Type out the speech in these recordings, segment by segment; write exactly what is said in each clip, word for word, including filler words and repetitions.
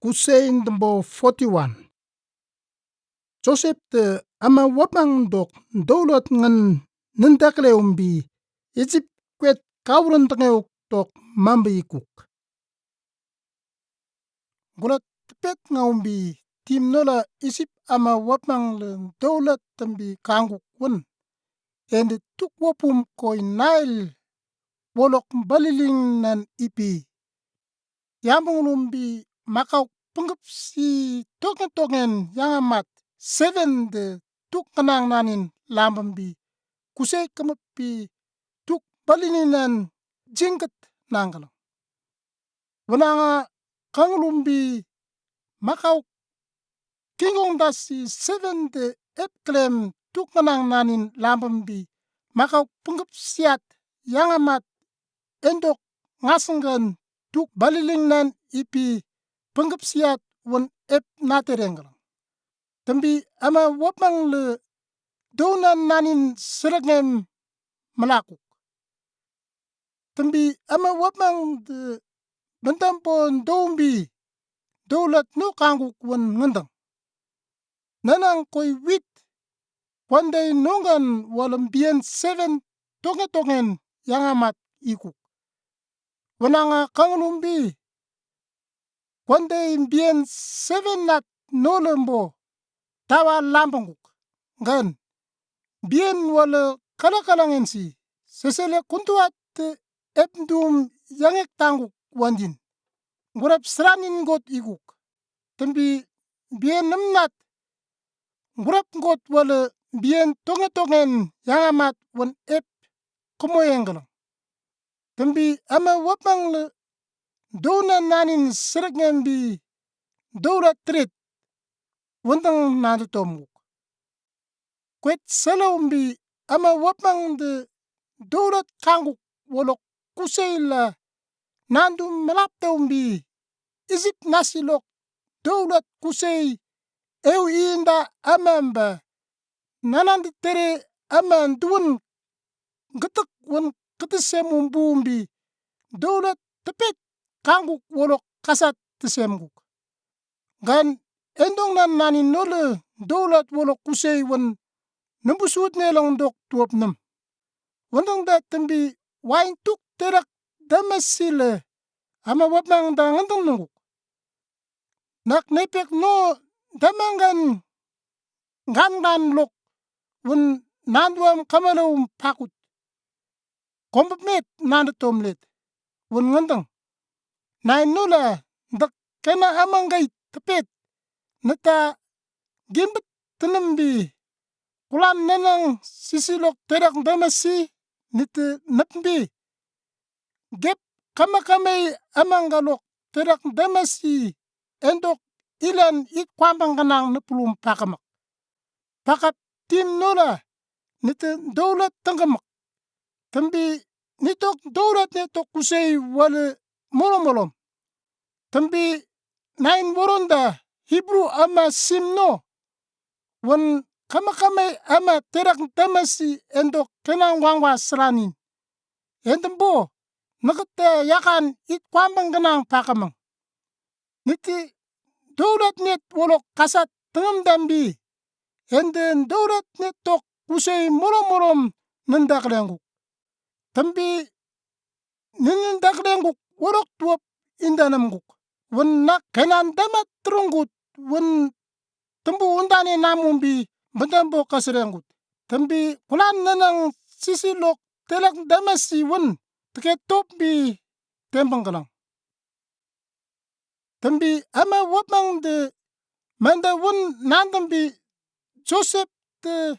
Busén dümbo forty-one. Josep te ama wapang dok doolot ngen nindakleumbi Ijip kwet kawuren tengeu dok mambi kuk. Gula tepet ngaumbi tim nola Ijip ama wapang le doolot tambi kangkuk wun. Ende tuk wapum koi Nail wolok baliling nan ipi yamung lumbi makauk pengkep si token-token yangamat seven de tuk kenang nanin lambambi kusei kemeppi tuk balilinan jingket nangkelang. Wenanga kang lumbi makauk kingong dasi seven de ep kelem tuk kenang nanin lambambi makauk pengkep siat yangamat endok ngasengken tuk baliling nan ipi pengkep siat wen ep naterengkelang. Tembi ama wapang le doonan nanin serekngem melakuk. Tembi ama wapang de bentampo doombi doolot no kangkuk wen ngenteng. Nenang koi wit kwandei nongkan walem bien seven token-token yangamat ikuk. Wenanga kang lumbi kwandei bien seven nat nolembo tawa lambangkuk. Ngan bien wale kala-kala ngensi sesele kuntuat te ep dum yangek tangkuk wandin ngurep seranin got ikuk. Tembi bien nemnat ngurep got wale bien token-token yangamat wen ep kemoyengkelang. Tembi ama wapang le doonan nanin serekngembi doolot tret wenteng nandetomkuk. Kwet selaumbi ama wapang de doolot kangkuk wolok kusei la nandum melaptombi Ijip nasilok doolot kusei eu inda amamba nanande tere ama duwen getek wen ketesem umbumbi doolot tepet kangkuk wolok kasat tesemkuk. Ngan endong nan nanin nole doolot wolok kusei wen nembusut nelang dok tuwapnem. Wendengda tembi wain tuk terak damasi le ama wapang da ngenteng nungkuk. Nak nepek no damangkan ngan-ngan lok wen nanduam kamalo pakut. Kombemet nandetomlet wen ngenteng. Nai nola dak kena amangkai tepet neta gimbet tenembi kulan nenang sisilok terak damasi nete nepbi gep kama-kamai amangkalok terak damasi endok ilan it kwambang kenang nepulum pakamak. Pakap tim nola nete doolot tengkemak. Tembi nitok doolot netok kusei wale molom-molom. Tembi nain woronda Hibru ama sim no wen kama-kamai ama terak damasi endok kenang wangwa seranin. Endembo nekete yakan it kwambang kenang pakamang. Niti doolot net wolok kasat tengemdambi ende doolot netok kusei molom-molom nendaklenkuk. Tembi nennendaklenkuk wolok tuwap indanemkuk. Wen nak kenan damat terungkut wen tembu undane namumbi bentambo kaserenkut. Tembi kulan nenang sisilok terak damasi wen teke topbi tembang kelang. Tembi ama wapang de manda wen nandembi Josep te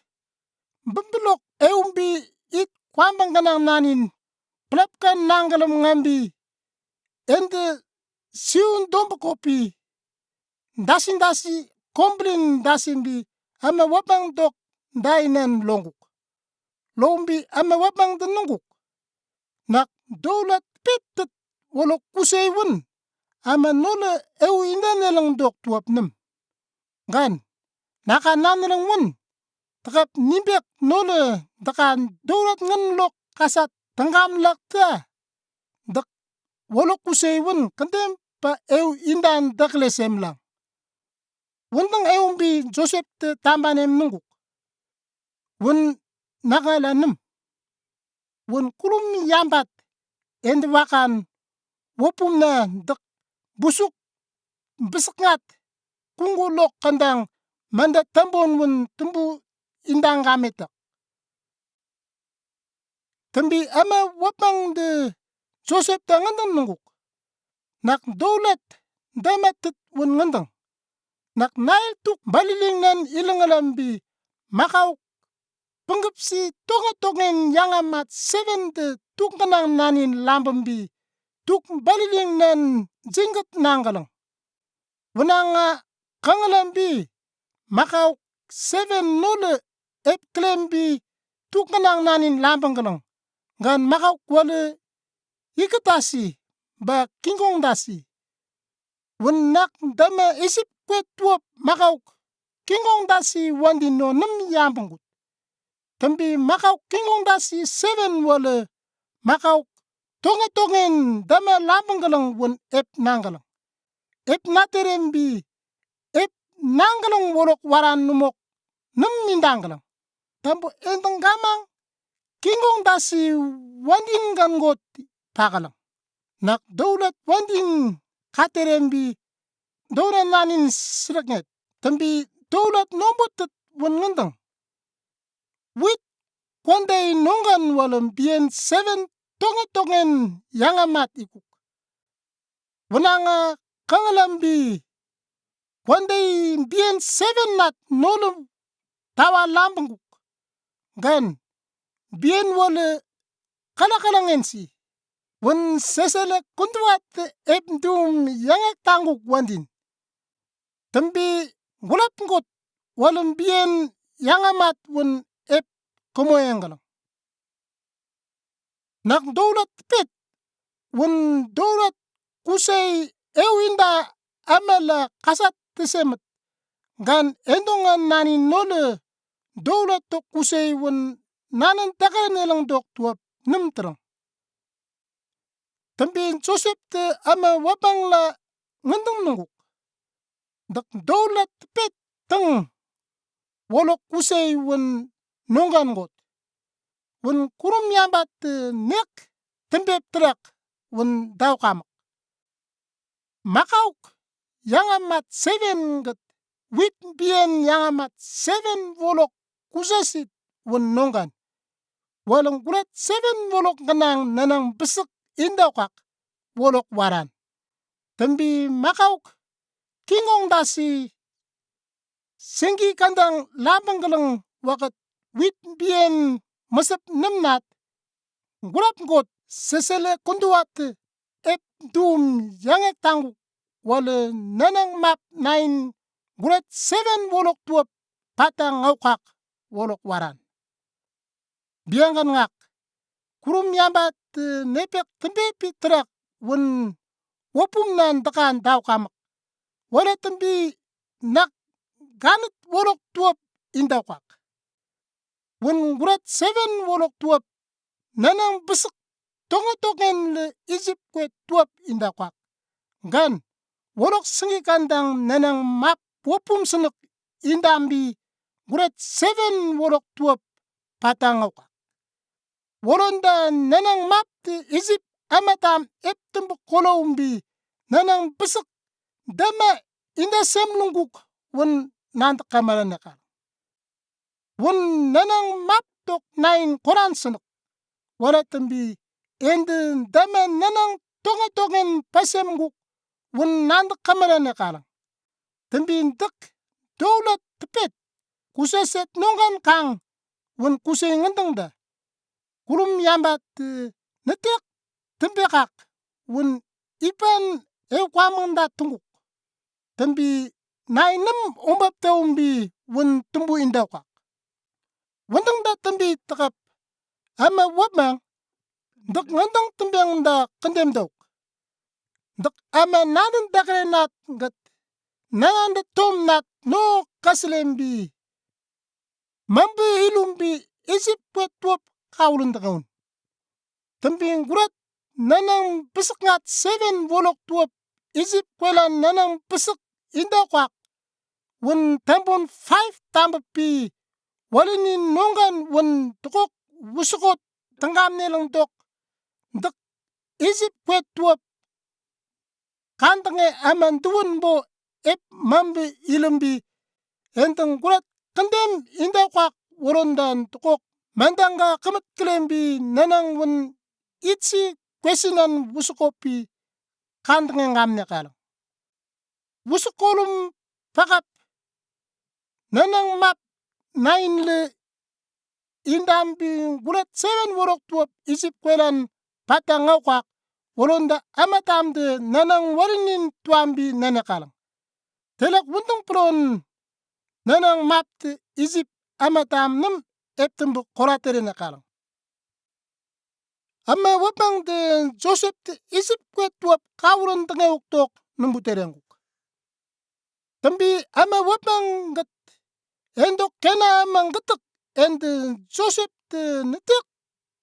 bembelok eumbi it kwambang kenang nanin pelapkan nangkelem ngambi ende siun dombekopi dasin-dasi kombelin dasinbi ama wapang dok dainan longkuk. Longbi ama wapang de nungkuk. Nak doolot piptet wolok kusei wen ama nole eu indanelang dok tuwapnem. Ngan naka naneleng wen tekap nimbek nole dekan doolot ngenlok kasat tengkam lakta dek wolok kusei wen kendem pa eu indan dakle semlang. Wëntang eumbi Josep tü tambanem nungkuk. Wun nangala nüm. Wun kurum yambat endi wakan wopum na dëk busuk besek ngat kunggu lok kandang manda tambon wun tümbu indang gametak. Tümbi ame wapang de Josep ta ngandang nungkuk. Nak dowlat dama tet wun ngandang. Nak Nail tuk baliling nan ileng alam bi makauk pengkepsi tonge tongen yangamat seven de tuk ngenang nanin lambem bi tuk baliling nan jingket nangkalang. Wunanga kangalam bi makauk seven nole ep kelem bi tuk ngenang nanin lambem kalang. Ngan makauk wale iketasi ba kingkong dasi. Wun nak dama Isip kwet tuap makauk kingkong dasi wandin no nem yambengkut. Tümbi makauk kingkong dasi seven wale makauk tonge tongen dama lambengkalang wun ep nangkalang. Ep naterem bi ep nangkalang wolok waran numok nem mindangkalang. Tambo endang gamang kingkong dasi wandin kan ngot pakalang. Nak dowlat wandin katerem bi dowlat nanin seleknget. Tümbi dowlat nombot tet wun ngandang. Wit kwandai nongkan walem bien seven tonge tongen yangamat ikuk. Wunanga kangalam bi kwandai bien seven nat nolem tawa lambengkuk. Ngan bien wale kalakalangen si. Wun sesele kunduat ep dum yangek tangkuk wandin. Tümbi ngulap ngot walem bien yangamat wun ep kemoyang kalang. Nak dowlat pet wun dowlat kusai eu inda amala kasat tesemet. Ngan endongan nani nole dowlat tok kusai wun nanan takar nelang dok tuap nem terang. Tembin Josep te ama wapang la ngendeng nungkuk. Dak dowlat pet teng wolok kusai wun nonggan ngot. Wun kurum yambat te nek tembep terak wun daukamak. Makauk yangamat seven get wit bien yangamat seven wolok kusasit wun nonggan. Waleng gulet seven wolok ngenang nanang besek indaukak wolok waran. Tembi makauk kingong dasi sengki kandang labang keleng waket wit bien mesep nemnat ngurap ngot sesele kunduat ep dum yangek tangkuk wale nanang map nain gulet seven wolok tuap patang ngaukak wolok waran. Biang kan ngak kurum yambat, eh, nepek tembepi terak wun wopum nan dekan daukamak. Wale tembi nak ganet wolok tuap indaukak. Wun gulet seven wolok tuap nanang besek tonge-tongen le Ijip kwe tuap indaukak. Ngan wolok sengki kandang nanang map wopum senek indambi gulet seven wolok tuap patang ngaukak. Wolonda nanang map te Ijip amatam ep tembek koloumbi nanang besek dama indasem lungkuk wun nandek kamara nekal. Wun nanang map tok nain koran senek. Wala tembi ende dama nanang tonge-tongen pasem kuk wun nandek kamara nekalang. Tembi ndek dowlat tepet kuseset nongkan kang wun kusai ngendeng da. Kurum yambat, eh, netek tembekak wun ipan eu kwamang da tengkuk. Tembi nainem ombap taumbi wun tembu indaukak. Wendeng da tembi tekap ama wapmang dek ngendeng tembeng da kendem dauk. Dek ama nanen dakre nat nget nanen da tom nat no kaselembi mambe ilumbi Ijip kwe tuap kaulun dekaun. Tembi nguret nanang besek ngat seven wolok tuap Ijip kuelan nanang bisik indakwak wun ten point five tambabbi, walini nongkan wun tukok wusukot tengkamne langdok, dak Ijip kue tuap kantenge aman duwun bo ep mambi ilumbi, endang kuret kendem indakwak wulondan tukok mandanga kemet kelembi nanang wun itsi kuesinan wusukotbi kantenge ngamne kalang. Wusuk kolum pakap nanang map nine le indambi kuret seven wurok tuap Ijip kuelan pata ngaokwak wulonda amatamde nanang walinin tuambi nane kalang. Telak wundang pulon nanang mapte Ijip amatam nem eptembu kolatere ne kalang. Ama wapangde Josepte Ijip kue tuap kawuren tengeuk tok numbu terengkuk. Tambi ama wapang git endok kena amang gitik ende Josepte netek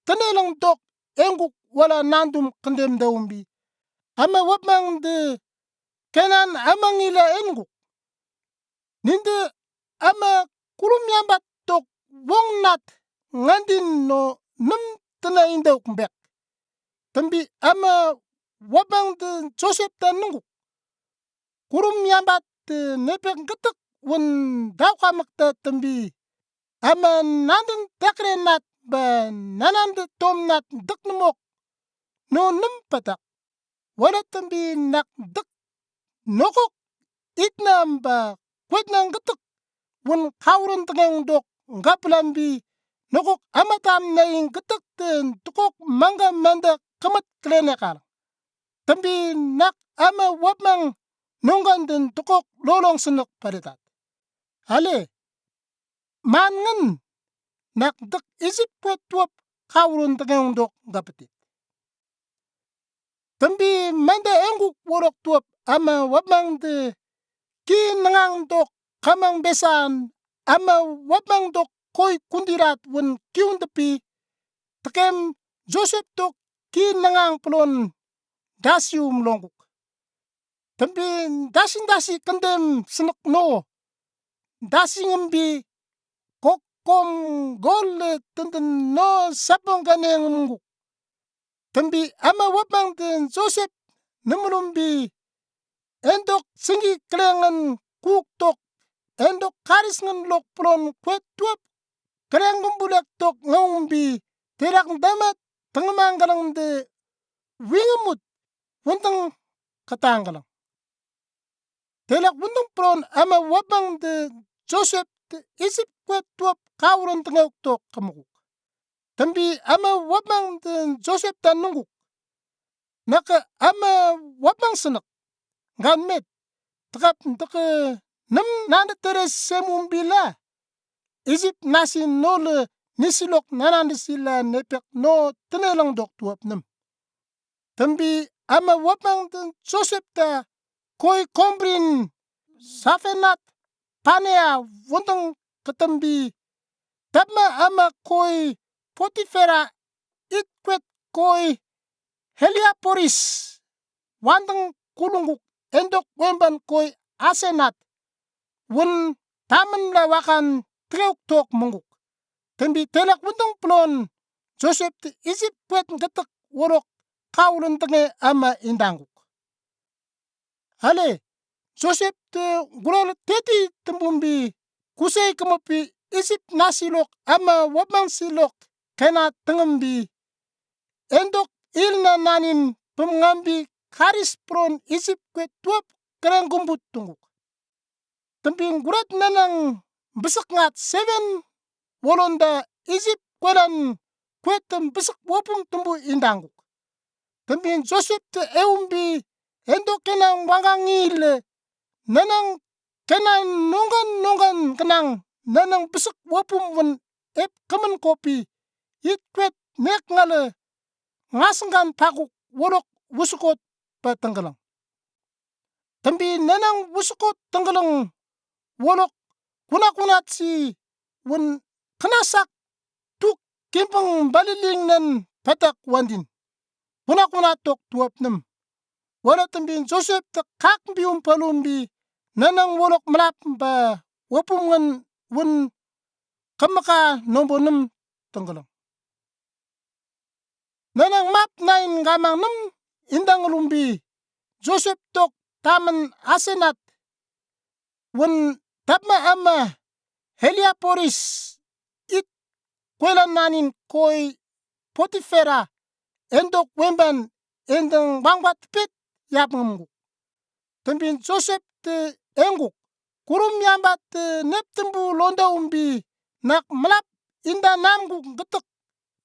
tenelang dok engkuk wala nandum kendem daumbi, ama wapangde kenan amang ila engkuk. Ninde ama kulum yambat tok wong nat ngandin no nem tene indauk mbek. Tambi ama wapangde Josep ta nungkuk. Kulum yambat te nepek getek wun dauka mekta tambi ama nanden tekre nat ba nanande tom nat dek nemok no nem patak. Wala tambi nak dek nokok itnam ba kuetnang getek wun kawuren tengeng dok ngapelambi nokok amatam naing getek te tukok mangga manda kemet kelene kal. Tambi nak ama wapmang nongkan den tukok lolong senek padetat. Ale, man ngen nak dek Ijip kue tuap kawuren tengeng dok ngapetit. Tambi manda engkuk wurok tuap ama wapmang de ki nengang dok kamang besan ama wapmang dok koi kundirat wun kiun tepi tekem Josep dok ki nengang pelon dasi um longkuk. Tambi dasi dasi kendem senek no dasi ngembi kokom gol le tenden no sapong kane ngemkuk. Tambi ama wapmang den Josep nemelumbi endok sengki kelengan kuk tok endok karis ngen lok pelon kue tuap keleng kumbulek tok ngaumbi telak damat tengemang galang de wingemut wenteng ketang galang. Telak wenteng pelon ama wapmang de Josep te Ijip kue tuap kawuren tengeng tok kemukuk. Tambi ama wapmang de Josep ta nungkuk. Naka ama wapmang senek ngan met tekap deke nem nanda tere semumbi la Ijip nasi no le nisilok nanande sila nepek no tenelang dok tuap nem. Tambi ama wapmang den Josep ta koi kombrin Safenat Panea wenteng ketembi tapma ama koi Potifera it kuet koi Heliaporis wanteng kulungkuk endok wemban koi Asenat wun tamen la wakan tekeuk tok mengkuk. Tambi telak wenteng pelon Josep te Ijip kuet getek wurok kawuren tenge ama indangkuk. Ale, Josep te gulal teti tembumbi kusei kemepi Ijip nasilok ama wapmang silok kena tengembi endok il na nanin pemngambi karis pelon Ijip kue tuap keleng kumbut tungkuk. Tambi gurat nanang besek ngat seven wolonda Ijip kuelan kue tem besek wopum tembu indangkuk. Tambi Josep te eumbi endok kenang wanggang ngile nanang kenang nongkan nongkan kenang nanang besek wopum wen ep kemen kopi it kuet nek ngale ngasengkan pakuk wolok wusukot pa tengkeleng. Tambi nanang wusukot tengkeleng wolok kunakunat si wen kenasak tuk kimpeng baliling nan patak wandin kunakunat tok tuap nem. Wala tümbi Josep tü kakbi umpal umbi, nanang wolok mülap ba, wopum ngan wun kamaka nombonam tangkalang. Nanang map nain ngamangnam indang lumbi, Josep tok Taman Asenat, wun tapma amma Heliopolis, it kwelan nanin koi Potifera, entok wemban endang wangwa tipit yapngamkuk. Tümbin Josep tü engkuk, kurum yamba tü nep tümbu londa umbi, nak mülap inda namkuk ngütük,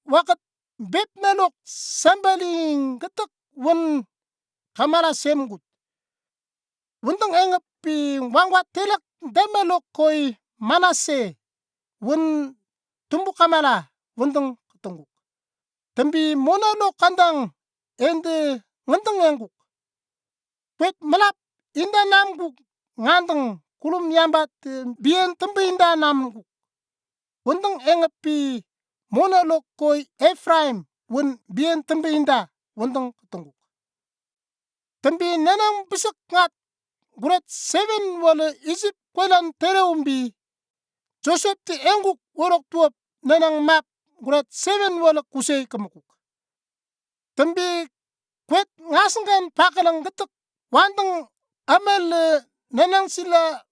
wakit bepnelok sambali ngütük wun kamala semkut. Wundang engpi wangwa telak demelok koi Manase, wun tumbu kamala wundang katangkuk. Tümbi monelok kandang ende ngandang engkuk. Kwet mülap inda namkuk ngandang kurum yamba tü bien tümbi inda namkuk. Wundang engpi monelok koi Efraim, wun bien tümbi inda wundang katangkuk. Tümbi nanang bisik ngat grade seven wala Ijip kwelan tere umbi, Josep tü engkuk wolok tuwap nanang map grade seven wala kusei kamukuk. Tümbi kwet ngasangkan pakalang ngütük wandang amel, eh, nanang sila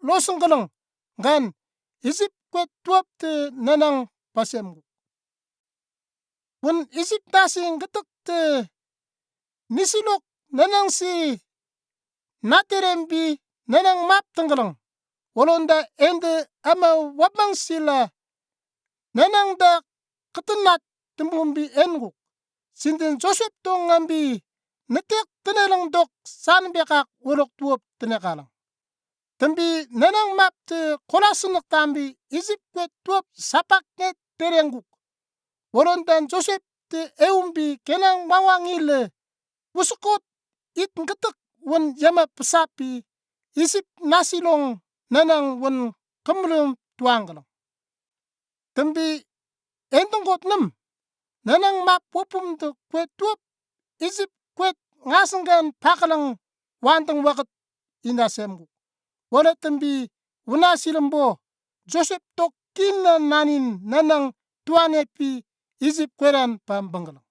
losangkalang ngan Ijip kwet tuwap tü nanang pasemkuk. Wun Ijip nasi ngütük tü nisilok nanang si naterembi nanang map tangkalang. Wolonda ende ama wapmang sila nanang da katanat tümbumbi engkuk. Sindin Josep tongambi netek tenelang dok sanbekak wolok tuwap tenekalang. Tümbi nanang map tü kola sinik tambi Ijip kwet tuwap sapak nget terengkuk. Wolondan Josep tü eumbi kenang wangwa ngile, wusukot it ngütük wun yama pasapi, Ijip nasilong nanang wun kemulung tuwangkalang. Tümbi endang kot nam, nanang map wopum tü kwet tuwap, Ijip kwet ngasangkan pakalang wandang wakit inda semkuk. Wala tümbi wuna silambo, Josep tok kinna nanin nanang tuwanepi Ijip kwelan pambangkalang.